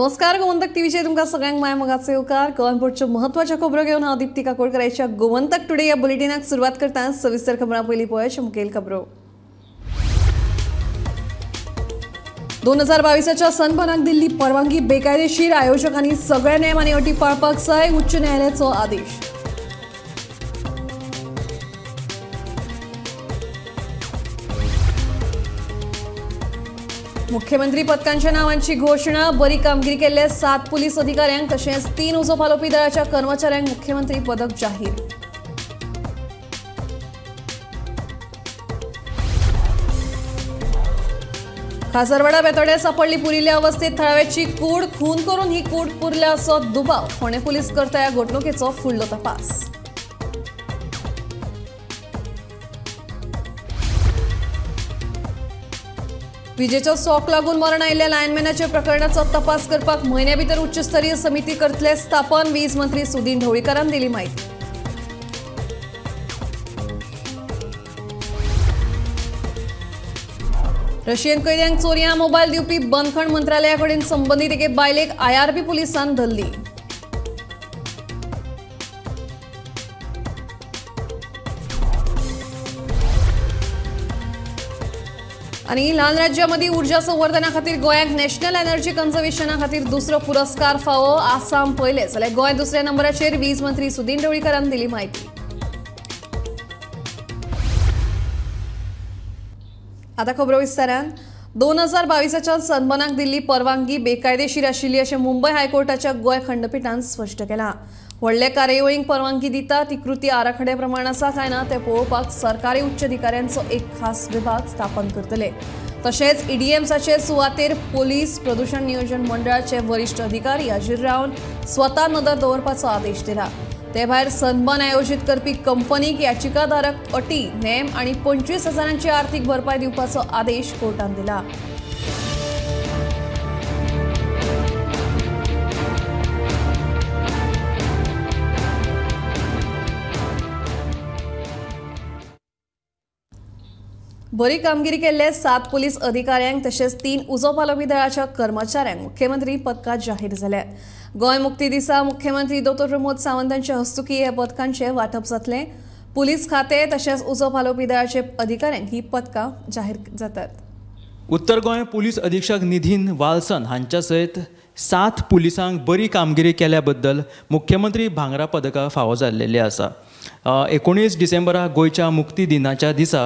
नमस्कार, गोमंतक टीव्हीचेर तुमकां सगळ्यांक माय मोगाचो येवकार. गोंयभरच्यो म्हत्वाच्यो खबरो घेवन हांव दीप्ती काकोडकराच्या गोमंतक टुडे ह्या बुलेटिनाक सुरवात करता. सविस्तर खबरां पयलीं पळोवया मुखेल खबरो. 2022च्या सनबर्नाक दिल्ली परवानगी बेकायदेशीर, आयोजकांनी सगळे नेम आनी अटी पाळपाक जाय, उच्च न्यायालयाचो आदेश. मुख्यमंत्री पदकांच्या नावांची घोषणा, बरी कामगिरी केल्ल्या 7 पुलीस अधिकाऱ्यांक तशेंच 3 उजो पालोवपी दळाच्या कर्मचाऱ्यांक मुख्यमंत्री पदक जाहीर. खासरवाडा बेतोड्यार सापडली पुरिल्ल्या अवस्थेत थळाव्याची कूड, खून करून ही कूड पुरल्या असो दुबाव. फोंडें पुलीस करता ह्या घडणुकेचो फुडलो तपास. विजेचो शॉक लागून मरण आयिल्ल्या लायनमॅनाच्या प्रकरणाचो तपास करपाक म्हयन्या भितर उच्चस्तरीय समिती करतले स्थापन, वीज मंत्री सुदिन ढवळीकारान दिली म्हायती. रशियन कैद्यांक चोरयां मोबायल दिवपी बंदखण मंत्रालया कडेन संबंदीत एके बायलेक आयआरबी पुलिसान धरली. आनी ल्हान राज्यां मदीं ऊर्जा संवर्धना खातीर गोंयांक नॅशनल एनर्जी कन्झर्वेशना खातीर दुसरो पुरस्कार फावो, आसाम पयले जाल्यार गोंय दुसऱ्या नंबराचेर, वीज मंत्री सुदिन ढवळीकारान दिली म्हायती. आतां खबरो विस्तारान. 2022च्या सनबर्नाक दिल्ली परवानगी बेकायदेशीर आशिल्ली अशें मुंबय हायकोर्टाच्या गोंय खंडपिठान स्पश्ट केलां. व्हडले कार्यावळींक परवानगी दिता ती कृती आराखड्या प्रमाण आसा काय ना तें पळोवपाक सरकारी उच्च अधिकाऱ्यांचो एक खास विभाग स्थापन करतले. तशेंच ईडीएम्साचे सुवातेर पोलीस, प्रदूषण नियोजन मंडळाचे वरिश्ठ अधिकारी हाजीर रावन स्वता नदर दवरपाचो आदेश दिला. ते भायर सनबर्न आयोजीत करपी कंपनीक याचिकाधारक अटी, नेम आनी 25,000 आर्थिक भरपाय दिवपाचो आदेश कोर्टान दिला. बरी कामगिरी केल्ले 7 पुलीस अधिकाऱ्यांक तशेंच 3 उजो पालोवपी दळाच्या कर्मचाऱ्यांक मुख्यमंत्री पदकां जाहीर जाल्यात. गोंय मुक्ती दिसा मुख्यमंत्री डॉ प्रमोद सावंत हांचे हस्तुकी हे पदकांचें वांटप जातलें. पुलीस खातें तशेंच उजो पालोवपी दळाचे अधिकाऱ्यांक ही पदकां जाहीर जातात. उत्तर गोंय पुलीस अधीक्षक निधीन वाल्सन हांच्या सयत 7 पुलिसांक बरी कामगिरी केल्या बद्दल मुख्यमंत्री भांगरा पदकां फावो जाल्लेली आसा. 19 डिसेंबराक गोंयच्या मुक्ती दिनाच्या दिसा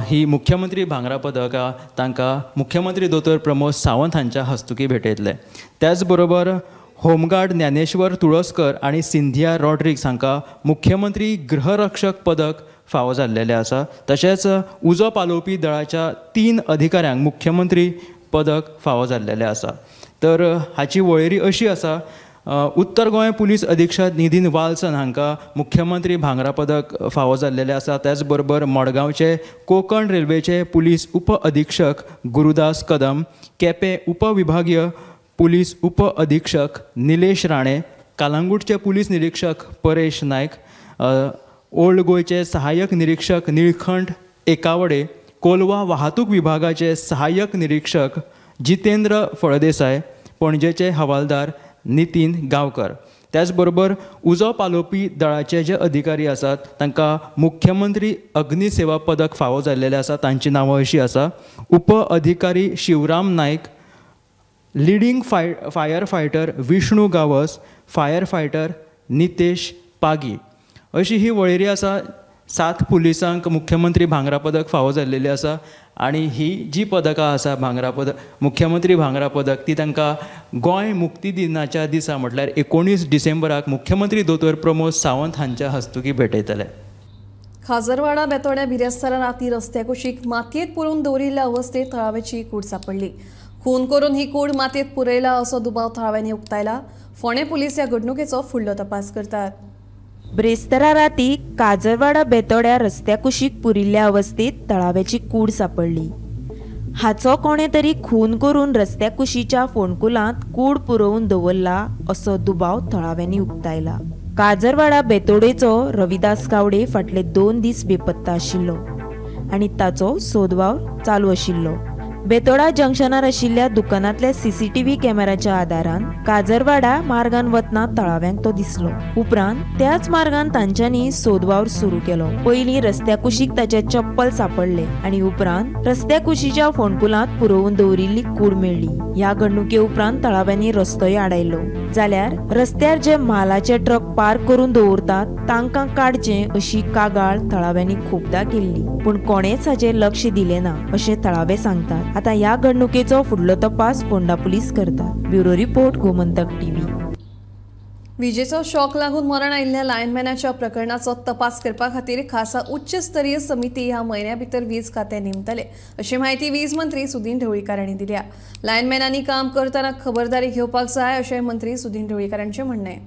ही मुख्यमंत्री भांगरा पदकां तांकां मुख्यमंत्री दोतोर प्रमोद सावंत हांच्या हस्तुकी भेटयतले. त्याच बरोबर होमगार्ड ज्ञानेश्वर तुळसकर आनी सिंधिया रॉड्रिक्स हांकां मुख्यमंत्री गृहरक्षक पदक फावो जाल्लेलें आसा. तशेंच उजो पालोवपी दळाच्या 3 अधिकाऱ्यांक मुख्यमंत्री पदक फावो जाल्लेलें आसा. तर हाची वळेरी अशी आसा. उत्तर गोंय पुलीस अधीक्षक निधीन वाल्सन हांकां मुख्यमंत्री भांगरा पदक फावो जाल्लेलें आसा. त्याच बरोबर मडगांवचे कोंकण रेल्वेचे पुलीस उप अधीक्षक गुरुदास कदम, केपें उपविभागीय पुलीस उप अधीक्षक निलेश राणे, कालांगूटचे पुलीस निरीक्षक परेश नायक, ओल्ड गोंयचे सहाय्यक निरीक्षक निळखंठ एकावडे, कोलवा वाहतूक विभागाचे सहाय्यक निरीक्षक जितेंद्र फळदेसाय, पणजेचे हवालदार नितीन गांवकर. त्याच बरोबर उजो पालोवपी दळाचे जे अधिकारी आसात तांकां मुख्यमंत्री अग्निसेवा पदक फावो जाल्लेलें आसा. तांची नांवां अशीं आसा. उप अधिकारी Shivram Naik, leading fire fighter Vishnu Gawas, fire fighter Nitesh Pagi. अशी ही वळेरी आसा. 7 पुलिसांक मुख्यमंत्री भांगरा पदक फावो जाल्लेलें आसा आनी ही जी पदकां आसा भांगरा पदक, मुख्यमंत्री भांगरा पदक, ती तांकां गोंय मुक्ती दिनाच्या दिसा म्हटल्यार 19 डिसेंबराक मुख्यमंत्री दोतोर प्रमोद सावंत हांच्या हस्तुकी भेटयतले. खाजरवाडा बेतोड्या बिरेस्तारा राती रस्त्या कुशीक मातयेंत पुरोवन दवरिल्ल्या अवस्थेत थळाव्याची कूड सापडली. खून करून ही कूड मातयेंत पुरयला असो दुबाव थळाव्यांनी उक्तायला. फोंडें पुलीस ह्या घडणुकेचो फुडलो तपास करतात. ब्रेस्तारा राती काजरवाडा बेतोड्या रस्त्या कुशीक पुरिल्ल्या अवस्थेत तळाव्याची कूड सापडली. हाचो कोणे तरी खून करून रस्त्या कुशीच्या फोंडकुलांत कूड पुरोवन दवरला असो दुबाव थळाव्यांनी उक्तायला. काजरवाडा बेतोडेचो रविदास गावडे फाटले 2 दीस बेपत्ता आशिल्लो आनी ताचो सोदवावर चालू आशिल्लो. बेतोडा जंक्शनार आशिल्ल्या दुकानांतल्या सीसीटीव्ही कॅमेराच्या आदारान काजरवाडा मार्गान वतना थळाव्यांक तो दिसलो. उपरांत त्याच मार्गान तांच्यांनी सोदवावर सुरू केलो. पयलीं रस्त्या कुशीक ताचे चप्पल सापडले आनी उपरांत रस्त्या कुशीच्या फोंडकुलांत पुरोवन दवरिल्ली कूड मेळ्ळी. ह्या घडणुके उपरांत थळाव्यांनी रस्तोय आडायलो. जाल्यार रस्त्यार जे म्हालाचे ट्रक पार्क करून दवरतात तांकां काडचें अशी कागाळ थळाव्यांनी खूबदां केल्ली, पूण कोणेच हाचेर लक्ष दिलें ना अशें थळावे सांगतात. आतां ह्या घडणुकेचो फुडलो तपास फोंडा पुलीस करतात. Bureau report, Gomantak TV. विजेचो शॉक लागून मरण आयिल्ल्या लायनमॅनाच्या प्रकरणाचो तपास करपा खातीर खासा उच्च स्तरीय समिती ह्या म्हयन्या भितर वीज खातें नेमतले अशी म्हायती वीज मंत्री सुदिन ढवळीकार हांणी दिल्या. लायनमॅनांनी काम करतना खबरदारी घेवपाक जाय अशें मंत्री सुदिन ढवळीकार हांचें म्हणणें.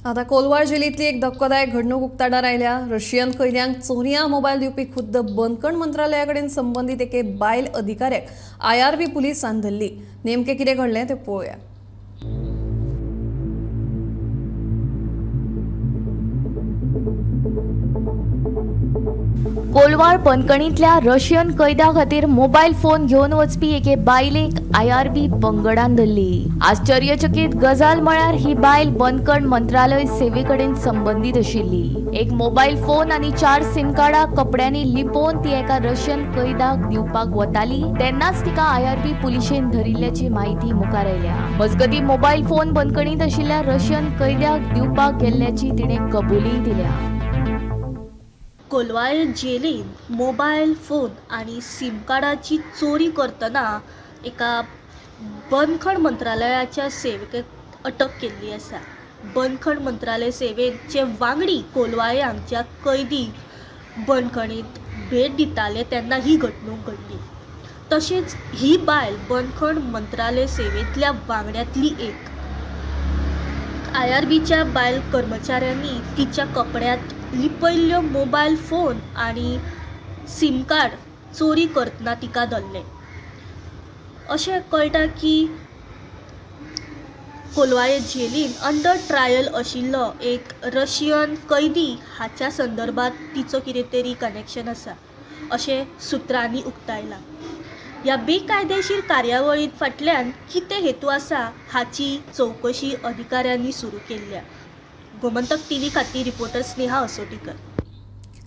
आता कोलवाळ जेलींतली एक धक्कोदायक घडणूक उक्ताडार आयल्या. रशियन कैद्यांक चोरयां मोबायल दिवपी खुद्द बंदखण मंत्रालया कडेन संबंदीत एके बायल अधिकाऱ्याक आयआरबी पुलिसान धरली. नेमकें कितें घडलें तें पळोवया. कोलवाळ बंदखणींतल्या रशियन कैद्या खातीर मोबायल फोन घेवन वचपी एके बायलेक आयआरबी पंगडान धरली. आश्चर्यचकीत गजाल म्हळ्यार ही बायल बंदखण मंत्रालय सेवे कडेन संबंदीत आशिल्ली. एक मोबायल फोन आनी 4 सिम कार्डां कपड्यांनी लिपोवन ती एका रशियन कैद्याक दिवपाक वताली तेन्नाच तिका आयआरबी पुलिशेन धरिल्ल्याची म्हायती मुखार आयल्या. मजगतीं मोबायल फोन बंदखणींत आशिल्ल्या रशियन कैद्याक दिवपाक गेल्ल्याची तिणें कबुलीय दिल्या. कोलवाळ जेलीन मोबायल फोन आनी सिम कार्डाची चोरी करतना एका बंदखण मंत्रालयाच्या सेवेक अटक केल्ली आसा. बंदखण मंत्रालय सेवेचे वांगडी कोलवाळे हांगच्या कैदी बंदखणींत भेट दिताले तेन्ना ही घडणूक घडली. तशेंच ही बायल बंदखण मंत्रालय सेवेंतल्या वांगड्यांतली एक. आयआरबीच्या बायल कर्मचाऱ्यांनी तिच्या कपड्यांत लिपयल्ल्यो मोबायल फोन आनी सिम कार्ड चोरी करतना तिका धरलें. अशें कळटा की कोलवाळे जेलीन अंडर ट्रायल आशिल्लो एक रशियन कैदी हाच्या संदर्भात तिचो कितें तरी कनेक्शन आसा अशें सुत्रांनी उक्तायलां. ह्या बेकायदेशीर कार्यावळी फाटल्यान कितें हेतू आसा हाची चवकशी अधिकाऱ्यांनी सुरू केल्ल्या. गोमंतक टीव्ही खातीर रिपोर्टर स्नेहा असोटीकर.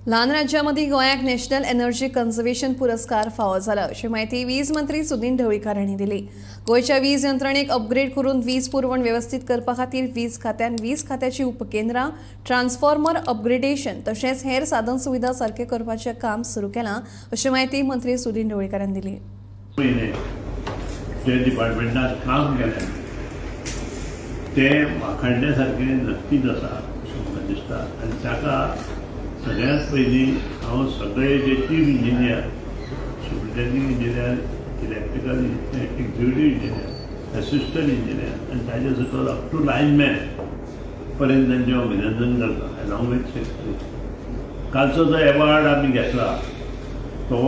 ल्हान राज्यामदीं गोंयाक नॅशनल एनर्जी कन्झर्वेशन पुरस्कार फावो जाला अशी म्हायती वीज मंत्री सुदिन ढवळीकार हांणी दिली. गोंयच्या वीज यंत्रणेक अपग्रेड करून वीज पुरवण वेवस्थीत करपा खातीर वीज खात्यान वीज खात्याची उपकेंद्रां, ट्रान्सफॉर्मर अपग्रेडेशन तशेंच हेर साधन सुविधा सारकें करपाचें काम सुरू केलां अशी म्हायती मंत्री सुदिन ढवळीकार हांणी दिली. डिपार्टमेंटात काम केलें तें वाखाणण्या सारकें नक्कीच आसा अशें म्हाका दिसता. आनी ताका सगळ्यांत पयलीं हांव सगळे जे chief engineer, superintending engineer, electrical executive engineer, assistant engineer आनी ताजे सकयल अप टू लायनमॅन पर्यंत तांचें हांव अभिनंदन करता अलॉंग विथ सेक्रेटरी. कालचो जो एवॉर्ड आमी घेतला तो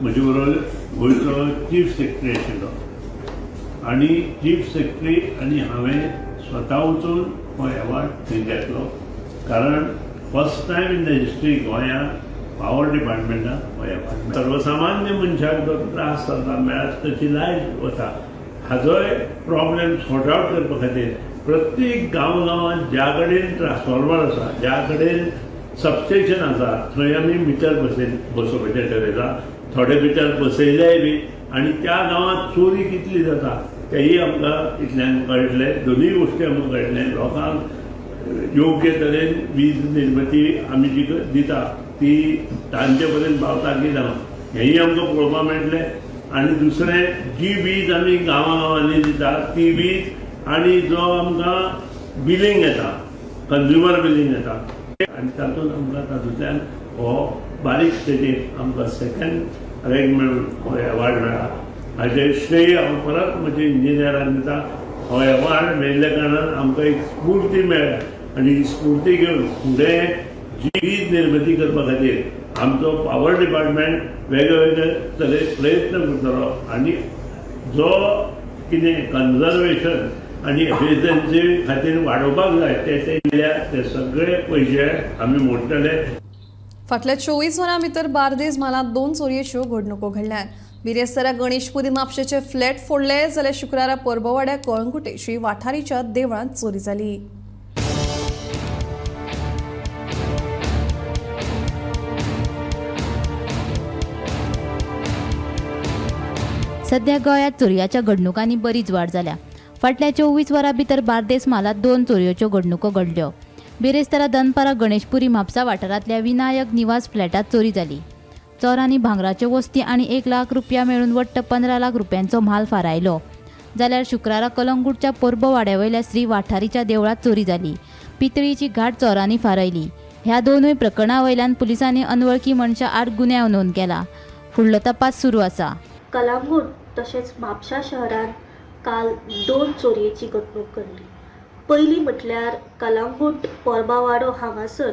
म्हजे बरोबर गोंयचो चीफ सेक्रेटरी आशिल्लो आनी चीफ सेक्रेटरी आनी हांवें स्वता वचून हो एवॉर्ड थंय घेतलो, कारण first time in the history गोंयांत पावर डिपार्टमेंटान हो एवॉर्ड. सर्वसामान्य मनशाक जो त्रास जाता मेळत तशी लायट वता हाजोय प्रॉब्लेम सॉर्ट आवट करपा खातीर प्रत्येक गांव गांवांत ज्या कडेन ट्रान्सफॉर्मर आसा, ज्या कडेन सबस्टेशन आसा थंय आमी मिटर बसोवपाचें ठरयलां. थोडे मिटर बसयलेय बी आनी त्या गांवांत चोरी कितली जाता तेंय आमकां इतल्यान कळटलें. दोनूय गोश्टी आमकां कळटलें. लोकांक योग्य तरेन वीज निर्मिती आमी जी दिता ती तांचे पर्यंत पावता की ना हेंय आमकां पळोवपाक मेळटलें. आनी दुसरें, जी वीज आमी गांवां गांवांनी दिता ती वीज आनी जो आमकां बिलींग येता, कंज्युमर बिलींग येता आनी तातूंत आमकां तातूंतल्यान हो बारीक स्टेजीर आमकां सेकंड रँक मेळून हो एवॉर्ड मेळ्ळा. हाजें श्रेय हांव परत म्हज्या इंजिनियरांक दिता. हो एवॉर्ड मेळिल्ल्या कारणान आमकां एक स्फूर्ती मेळ्ळ्या आनी ही स्फूर्ती घेवन फुडें जी वीज निर्मिती करपा खातीर आमचो पावर डिपार्टमेंट वेगळे तरे प्रयत्न करतलो आनी जो कितें कन्जर्वेशन आनी एफिशियन्सी खातीर वाडोवपाक जाय ते ते ते सगळे पयशे आमी मोडटले. फाटल्या 24 वरां भितर बार्देज म्हालांत 2 चोरयेच्यो घडणुको घडल्यात. बिरेस्तारा गणेशपुरी म्हापशेचे फ्लॅट फोडले जाल्यार शुक्रारा परबवाड्या कळंगुटे श्री वाठारीच्या देवळांत चोरी जाली. सध्या गोंयांत चोरयाच्या घडणुकांनी बरीच वाड जाल्या. फाटल्या 24 वरां भितर बार्देस म्हालांत 2 चोरयेच्यो घडणुको घडल्यो. बिरेस्तारा दनपारा गणेशपुरी म्हापसा वाठारांतल्या विनायक निवास फ्लॅटांत चोरी जाली. चोरांनी भांगराच्यो वस्ती आनी 1 लाख रुपया मेळून वट्ट 15 लाख रुपयांचो म्हाल फारायलो. जाल्यार शुक्रारा कलंगूटच्या पोरबोवाड्यावयल्या श्री वाठारीच्या देवळांत चोरी जाली. पितळीची घाट चोरांनी फारायली. ह्या दोनूय प्रकरणां वयल्यान पुलिसांनी अनवळखी मनशा आड गुन्यांव नोंद केला. फुडलो तपास सुरू आसा. कलंगूट तशेंच म्हापशा शहरांत काल 2 चोरयेची घडणूक घडली. पयली म्हटल्यार कलंगूट पोरबावाडो हांगासर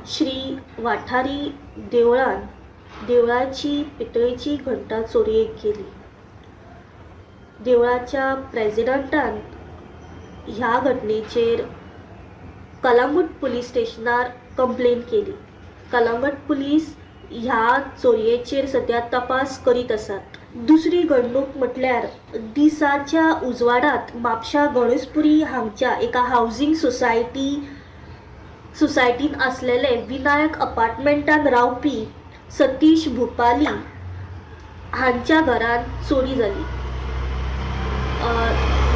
श्री वाठारी देवळान देवळाची पितळेची घंटा चोरयेक गेली. देवळाच्या प्रेजिडंटान ह्या घटनेचेर कलंगूट पुलीस स्टेशनार कंप्लेन केली. कलंगूट पुलीस ह्या चोरयेचेर सद्या तपास करीत आसात. दुसरी घडणूक म्हटल्यार दिसाच्या उजवाडात म्हापशा गणेशपुरी हांगच्या एका हावजींग सोसायटीन आसलेले विनायक अपार्टमेंटान रावपी सतीश भुपाली हांच्या घरांत चोरी जाली.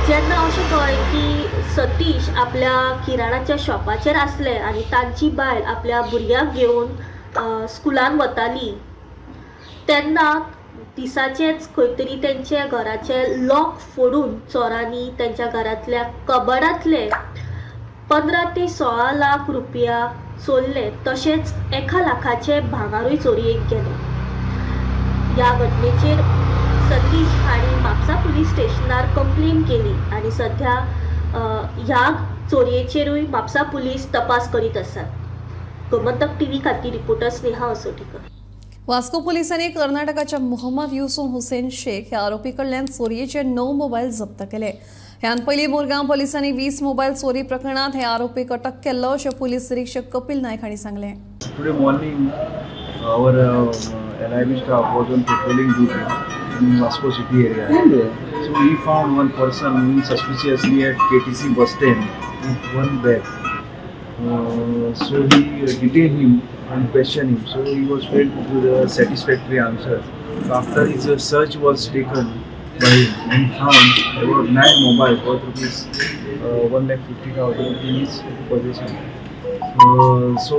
जेन्ना अशें कळ्ळें की सतीश आपल्या किराणाच्या शॉपाचेर आसले आनी तांची बायल आपल्या भुरग्याक घेवन स्कुलान वताली तेन्ना दिसाचेच खंय तरी तेंच्या घराचे लॉक फोडून चोरांनी तेंच्या घरांतल्या कबडांतले 15 ते 16 लाख रुपया चोरले, तशेंच 1 लाखाचे भांगारूय चोरयेक गेले. ह्या घटनेचेर सतीश हांणी म्हापसा पुलीस स्टेशनार कंप्लेन केली आनी सध्या ह्या चोरयेचेरूय म्हापसा पुलीस तपास करीत आसात. गोमंतक टीव्ही खातीर रिपोर्टर स्नेहा असोटीकर. वास्को पोलिसांनी कर्नाटकाच्या मोहम्मद युसुफ हुसेन शेख ह्या आरोपी कडल्यान चोरयेचे 9 मोबायल जप्त केले. ह्यान पयलीं मुरगांव पोलिसांनी 20 मोबायल चोरी प्रकरणांत हे आरोपीक अटक केल्लो अशें पुलीस निरीक्षक कपिल नायक हांणी सांगलें. Today morning our LIB staff was on patrolling duty in Vasco city area. So we found one person moving suspiciously at KTC bus stand with one bag. So he detained him and questioned him. So he was failed to give a satisfactory answer. So after his search was taken by him and found about 9 mobiles worth rupees 1,50,000 in his possession. So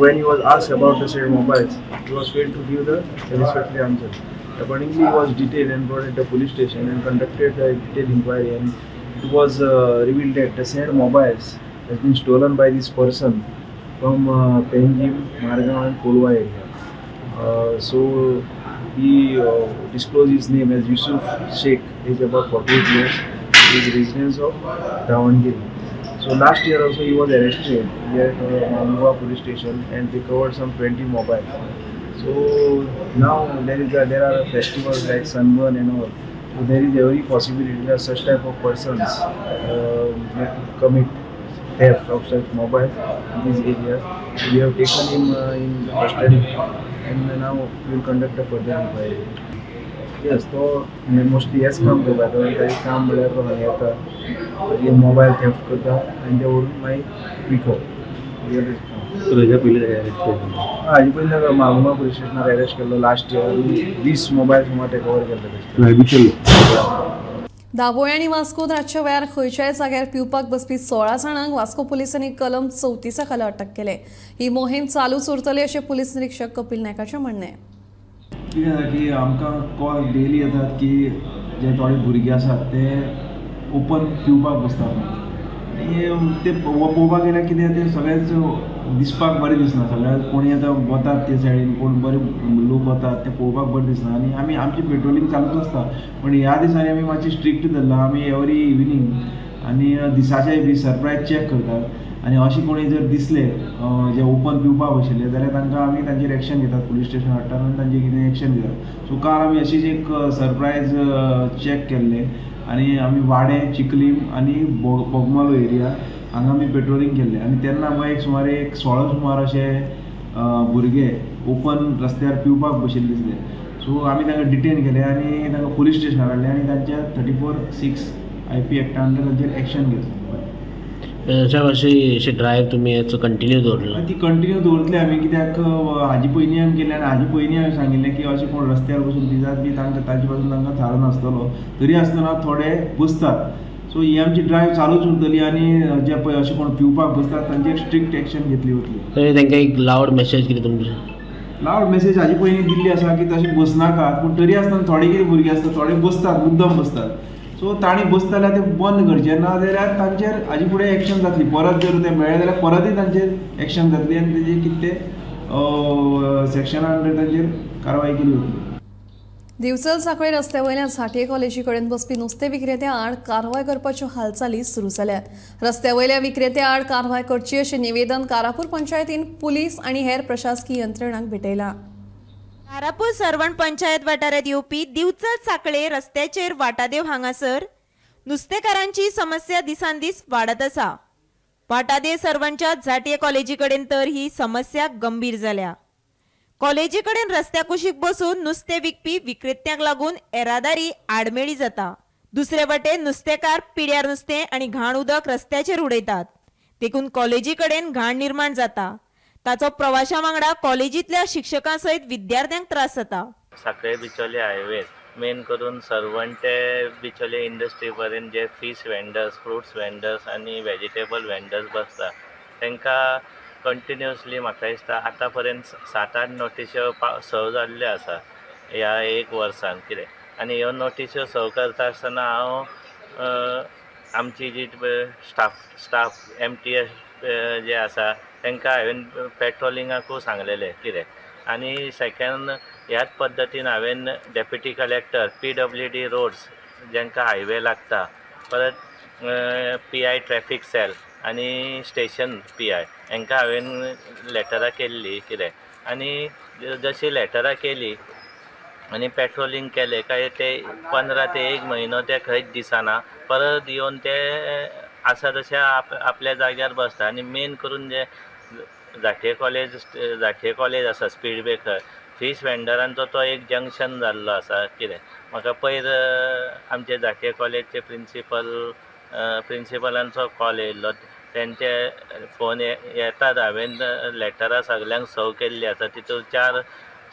when he was asked about the said mobiles, he was failed to give the satisfactory answer. Accordingly, he was detained and brought at the police station and conducted a detailed inquiry, and it was revealed that the said mobiles has been stolen by this person from Penjim, Margao and Kolwa area. So he disclosed his name as Yusuf Sheikh, age about 48 years, he is resident of Davangere. So last year also he was arrested here at Mangua police station and recovered some 20 mobiles. So now there are festivals like Sunburn and all. So there is every possibility that such type of persons commit theft of such mobiles in these areas. We have taken him in custody and now we will conduct a further inquiry. Yes, तो mostly हेच काम करता, तो काम म्हळ्यार तो हांगा येता, मोबायल थेफ्ट करता आनी ते व्हरून मागीर विकप. हाज्या पयलीं अरेस्ट केल्लो? हाजे पयलीं ताका मागुमा पुलीस स्टेशनार अरेस्ट केल्लो लास्ट इयर. 20 मोबायल सुमार टेक ओवर केल्ले. दाबोळी आनी वास्कोत रातच्या वेळार खंयच्याय जाग्यार पिवपाक बसपी 16 जाणांक वास्को पुलिसांनी कलम 34 खाला अटक केले. ही मोहीम चालूच उरतली अशें पुलीस निरीक्षक कपिल नायकाचें म्हणणें. कितें जाता की आमकां कॉल डेली येतात की जे थोडे भुरगे आसात ते ओपन पिवपाक बसतात आनी ते पळोवपाक गेल्यार कितें ते सगळेच दिसपाक बरें दिसना. सगळ्याक कोणी आतां वतात ते सायडीन, कोण बरे लोक वतात ते पळोवपाक बरें दिसना. आनी आमी आमची पेट्रोलिंग चालूच आसता, पण ह्या दिसांनी आमी मातशी स्ट्रिक्ट धरला. आमी एवरी इवनींग आनी दिसाचे बी सरप्रायज चॅक करतात आनी अशें कोणी जर दिसले जे ओपन पिवपाक बशिल्ले जाल्यार तांकां आमी तांचेर एक्शन घेतात, पुलीस स्टेशन हाडटात आनी तांचे कितें एक्शन घेतात. सो काल आमी अशीच एक सरप्रायज चॅक केल्ले आनी आमी वाडे, चिखलीम आनी बोगमालो एरिया हांगा आमी पेट्रोलिंग केल्लें आनी तेन्ना आमकां एक सुमार एक 16 सुमार अशे भुरगे ओपन रस्त्यार पिवपाक बशिल्ले दिसले. सो आमी तांकां डिटेन केले आनी तांकां पुलीस स्टेशनार हाडले आनी तांच्या 34(6) IP एक्टा अंडर तांचेर एक्शन घेतलें. साहेब, अशी अशी ड्रायव्ह तुमी कंटिन्यू दवरला? ती कंटिन्यू दवरतले आमी, कित्याक हाजी पयलीं आमी केली आनी हाजी पयलीं हांवें सांगिल्लें की अशें कोण रस्त्यार बसून पितात बी तांकां ताजे पासून तांकां थारो नासतलो, तरी आसतना थोडे बसतात. सो ही आमची ड्रायव्ह चालूच उरतली आनी जे पळय अशें कोण पिवपाक बसतात तांचेर स्ट्रिक्ट एक्शन घेतली वतली. तरी तांकां एक लावड मेसेज कितें तुमची? लावड मेसेज हाजे पयलीं दिल्ली आसा की तशें बसनाकात, पूण तरी आसतना थोडे कितें भुरगे आसतात थोडे बसतात, मुद्दम बसतात. सो तांणी बसता जाल्यार तें बंद करचें, ना जाल्यार तांचेर हाजे फुडें एक्शन जातली. परत जर तें मेळ्ळें जाल्यार परतूय तांचेर एक्शन जातली आनी तेजेर कितें तें सेक्शना अंडर तांचेर कारवाय केली वतली. दिवचल सांखळे रस्त्या वयल्या झांटये कॉलेजी कडेन बसपी नुस्तें विक्रेत्या आड कारवाय करपाच्यो हालचाली सुरू जाल्यात. रस्त्या वयल्या विक्रेत्या आड कारवाय करची अशें निवेदन कारापूर पंचायतीन पुलीस आनी हेर प्रशासकीय यंत्रणांक भेटयलां. कारापूर सर्वण पंचायत वाठारांत येवपी दिवचल सांखळे रस्त्याचेर वाटादेव हांगासर नुस्तेकारांची समस्या दिसान दीस वाडत आसा. वाटादेव सर्वणच्या झांटये कॉलेजी कडेन तर ही समस्या गंभीर जाल्या. कॉलेजी कडेन रस्त्या कुशीक बसून नुस्तें विकपी विक्रेत्यांक लागून येरादारी आडमेळी जाता. दुसरे वटेन नुस्तेकार पिड्यार नुस्तें आनी घाण उदक रस्त्याचेर उडयतात, देखून कॉलेजी कडेन घाण निर्माण जाता. ताचो प्रवाशां वांगडा कॉलेजींतल्या शिक्षकां सयत विद्यार्थ्यांक त्रास जाता. सांखळे बिचोले हायवे मेन करून सर्वण ते बिचोले इंडस्ट्री पर्यंत जे फीश वेंडर्स, फ्रुट्स वेंडर्स आनी वेजिटेबल वेंडर्स बसता तांकां कंटिन्युअसली म्हाका दिसता आतां पर्यंत 7-8 नोटिश्यो सर्व जाल्ल्यो आसा ह्या एक वर्सान कितें. आनी ह्यो नोटिश्यो सर्व करता आसतना हांव आमची जी स्टाफ MTS जे आसा तांकां हांवें पेट्रोलिंगाकूय सांगलेलें कितें. आनी सेकेंड ह्याच पद्दतीन हांवें डेप्युटी कलेक्टर, PWD roads जांकां हायवे लागता, परत PI traffic sell आनी स्टेशन PI हांकां हांवें लेटरां केल्ली कितें. आनी जशी लेटरां केली आनी पेट्रोलिंग केलें काय ते 15 ते 1 म्हयनो ते खंयच दिसना, परत येवन ते आसा तशें आपल्या जाग्यार बसता. आनी मेन करून जे झांटये कॉलेज आसा स्पीड ब्रेकर, फीश वेंडरांचो तो एक जंक्शन जाल्लो आसा कितें. म्हाका पयर आमचे झांटये कॉलेजचे प्रिंसिपलांचो कॉल येयल्लो, तेंचे फोन येतात. हांवें लेटरां सगल्यांक सर्व केल्ली आसा, तितून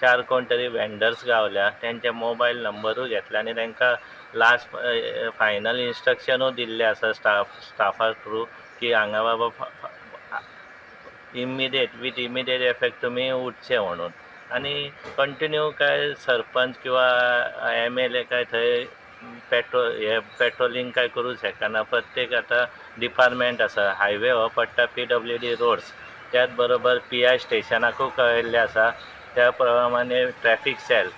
चार कोण तरी वेंडर्स गावल्या, तेंचे मोबायल नंबरूय घेतले आनी तांकां लास्ट फायनल इन्स्ट्रक्शनूय दिल्लें आसा स्टाफा थ्रू की हांगा बाबा इमिडिएट वीथ इमिडिएट इफेक्ट तुमी उठचे म्हणून. आनी कंटिन्यू काय सरपंच किंवा MLA काय थंय पेट्रोलिंग काय करूं शकना. प्रत्येक आतां डिपार्टमेंट आसा, हायवे हो पडटा PWD roads, त्याच बरोबर PI स्टेशनाकूय कळयल्लें आसा, त्या प्रमाणे ट्रॅफिक सेल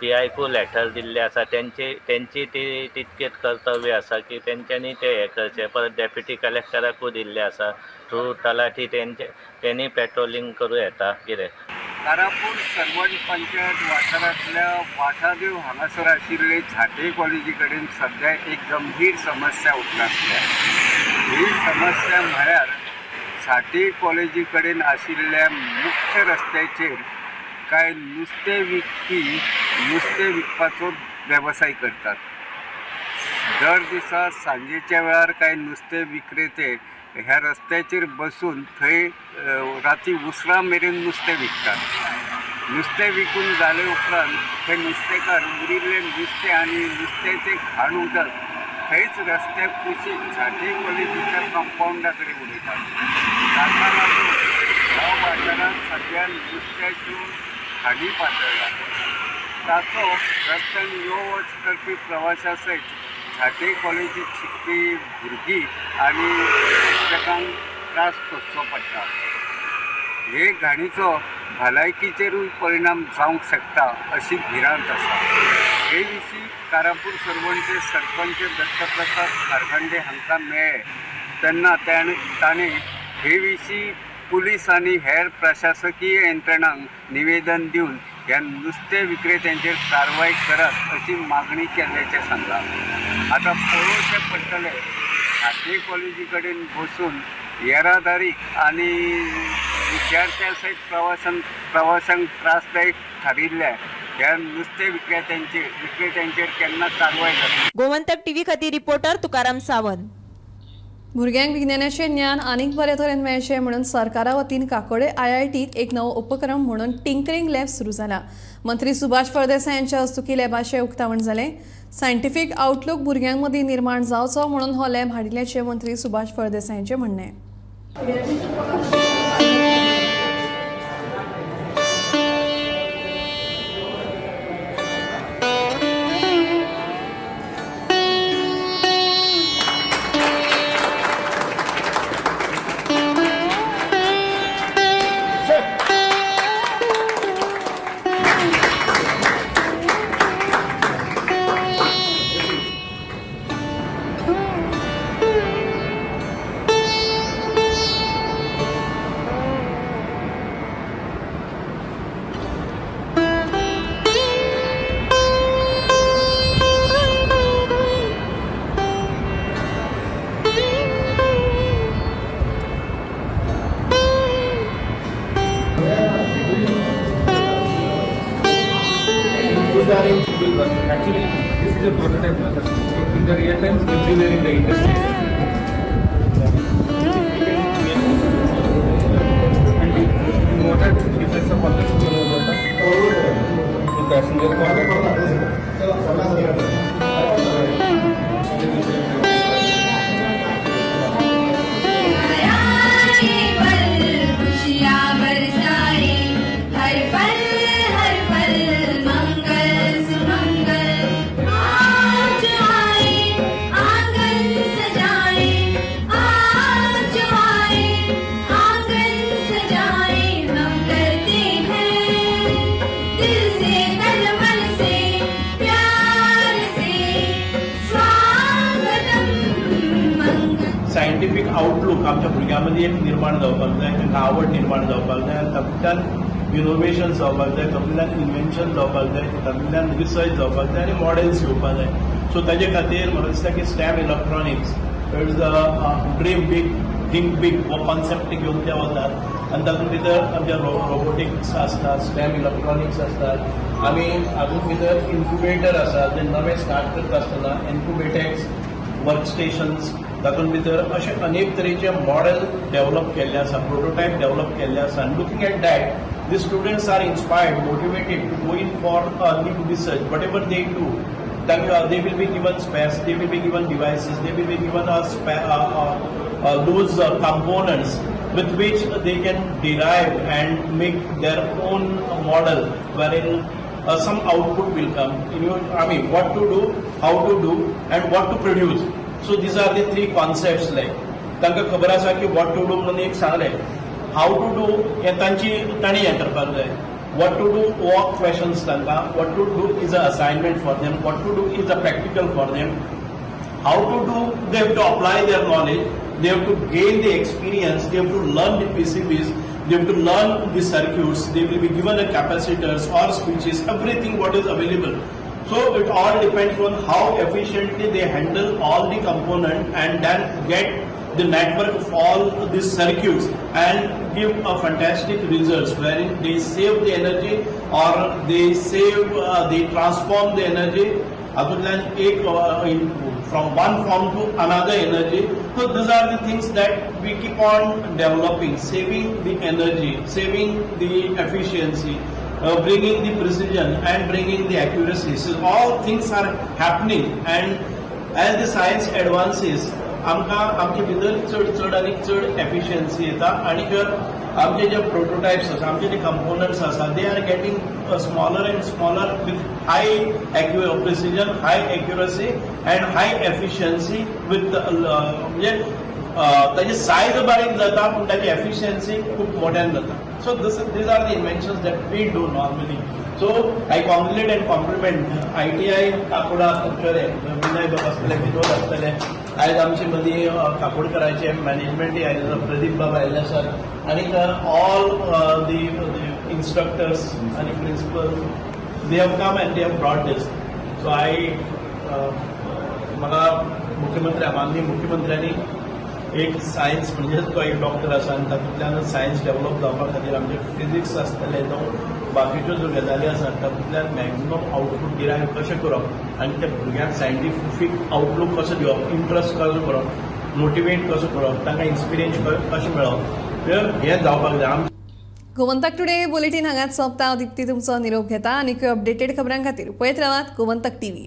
PIकूय लेटर दिल्लें आसा. तेंची ती तितकेच कर्तव्य आसा की तेंच्यांनी तें हें करचें. परत डेप्युटी कलेक्टराकूय दिल्लें आसा थ्रू तलाठी तेणी पेट्रोलिंग करूं येता कितें. कारापूर सर्वण पंचायत वाठारांतल्या वाठादेव हांगासर आशिल्ले झांटये कॉलेजी कडेन सद्या एक गंभीर समस्या उप्रासल्या. ही समस्या म्हळ्यार झांटये कॉलेजी कडेन आशिल्ल्या मुख्य रस्त्याचेर कांय नुस्तें विकपी नुस्तें विकपाचो वेवसाय करतात. दर दिसा सांजेच्या वेळार कांय नुस्तें विक्रेते ह्या रस्त्याचेर बसून थंय राती उसरां मेरेन नुस्तें विकतात. नुस्तें विकून जाले उपरांत थंय नुस्तेकार उरिल्लें नुस्तें आनी नुस्त्याचें घाण उदक थंयच रस्त्या कुशीक झांटये कॉलेजीच्या कंपावंडा कडेन उडयतात. ताका लागून ह्या वाठारांत सद्या नुस्त्याच्यो घाणी पातळ्ळ्या. ताचो रस्त्यान यो वच करपी प्रवाशां सयत झांटये कॉलेजीत शिकपी भुरगीं आनी शिक्षकांक त्रास सोंसचो पडटा. हे घाणीचो भलायकीचेरूय परिणाम जावंक शकता अशी भिरांत आसा. हे विशीं कारापूर सर्वणचे सरपंच दत्तप्रसाद खारखंडे हांकां मेळ्ळे तेन्ना ताणें हे विशीं पुलीस आनी हेर प्रशासकीय यंत्रणांक निवेदन दिवन ह्या नुस्तें विक्रेत्यांचेर कारवाय करात अशी मागणी केल्ल्याचें सांगलां. आतां पळोवचें पडटलें खाजगी कॉलेजी कडेन बसून येरादारी आनी विद्यार्थ्यां सयत प्रवाशांक त्रासदायक थारिल्ल्या ह्या नुस्तें विक्रेत्यांचेर केन्ना कारवाय जातली. गोमंतक टीव्ही खातीर रिपोर्टर तुकाराम सावंत. भुरग्यांक विज्ञानाचें ज्ञान आनीक बरे तरेन मेळचें म्हणून सरकारा वतीन काकोडे आयआयटीत एक नवो उपक्रम म्हणून टिंकरिंग लॅब सुरू जाला. मंत्री सुभाष फळदेसाय यांच्या हस्तुकी लॅबाचें उक्तावण जालें. सायंटिफीक आउटलूक भुरग्यां मदीं निर्माण जावचो म्हणून हो लॅब हाडिल्ल्याचें मंत्री सुभाष फळदेसाय यांचें म्हणणें. Actually, this is a prototype method. In the real times, everywhere in the industry. And the motor depends upon the passenger car. Scientific outlook आमच्या भुरग्यां मदीं एक निर्माण जावपाक जाय, तांकां आवड निर्माण जावपाक जाय आनी तातूंतल्यान इनोवेशन जावपाक जाय, तातूंतल्यान इन्वेन्शन जावपाक जाय, तातूंतल्यान रिसर्च जावपाक जाय आनी मॉडेल्स येवपाक जाय. सो ताजे खातीर म्हाका दिसता की STEM electronics is a dream big think big हो कॉन्सेप्ट घेवन ते वतात आनी तातूंत भितर आमच्या रोबोटिक्स आसता, स्टॅम इलेक्ट्रॉनिक्स आसतात, आमी हातूंत भितर इन्क्युबेटर आसा जे नवे स्टार्ट करता आसतना इन्क्युबेटेक्स वर्क स्टेशन्स, तातूंत भितर अशे अनेक तरेचे मॉडेल डेव्हलप केल्ले आसा, प्रोटोटायप डेव्हलप केल्ले आसा. आनी looking at that the students are inspired, motivated to go in for new research. Whatever they do, they will be given space, they will be given devices, they will be given those components with which they can derive and make their own model wherein some output will come. I mean, what to do, how to do and what to produce. So these are the three concepts. Like तांकां खबर आसा की what to do म्हणून एक सांगलें, how to do हें तांची तांणी हें करपाक जाय. What to do हो क्वेशन्स तांकां, what to do is a assignment for them, what to do is a practical for them, how to do they have to apply their knowledge, they have to gain the experience, they have to learn the PCBs, they have to learn the circuits, they will be given the capacitors or switches, everything what is available. So it all depends on how efficiently they handle all the component and then get the network of all these circuits and give a fantastic results wherein they save the energy or they save, they transform the energy from one form to another energy. So these are the things that we keep on developing, saving the energy, saving the efficiency, bringing the precision and bringing the accuracy. So all things are happening, and as the science advances, आमकां आमचे भितर चड चड आनी चड efficiency येता आनी आमचे जे प्रोटोटायप्स आसा, आमचे जे कंपोनंट्स आसा, they are getting smaller and smaller with high precision, high accuracy and high efficiency with म्हणजे ताजी सायज बारीक जाता पूण ताजी एफिशियन्सी खूब मोठ्यान जाता. So these are the inventions that we do normally. So I congratulate and compliment ITI Kakoda Curchorem, Vinay बाब आसतले, विनोद आसतले, आयज आमचे मदीं काकोडकराचे मॅनेजमेंटय आयिल्लो, प्रदीप बाब आयिल्ले आसात आनी ऑल the instructors आनी principal they have come and they have brought this. So I म्हाका मुख्यमंत्री माननीय मुख्यमंत्र्यांनी एक सायन्स म्हणजे तो एक डॉक्टर आसा आनी तातूंतल्यान सायन्स डेव्हलप जावपा खातीर आमचे फिजिक्स आसतले जावं बाकीच्यो ज्यो गजाली आसात तातूंतल्यान मॅक्झिमम आउटपूट डिरायव कशें करप आनी त्या भुरग्यांक सायंटिफीक आउटलूक कसो दिवप, इंट्रस्ट कसो करप, मोटिवेट कसो करप, तांकां इन्स्पिरेशन कशें मेळप, हें जावपाक जाय. गोमंतक टुडे बुलेटीन हांगाच सोंपता. हांव दीप्ती तुमचो निरोप घेता आनी अपडेटेड खबरां खातीर पळयत रावात गोमंतक टीव्ही.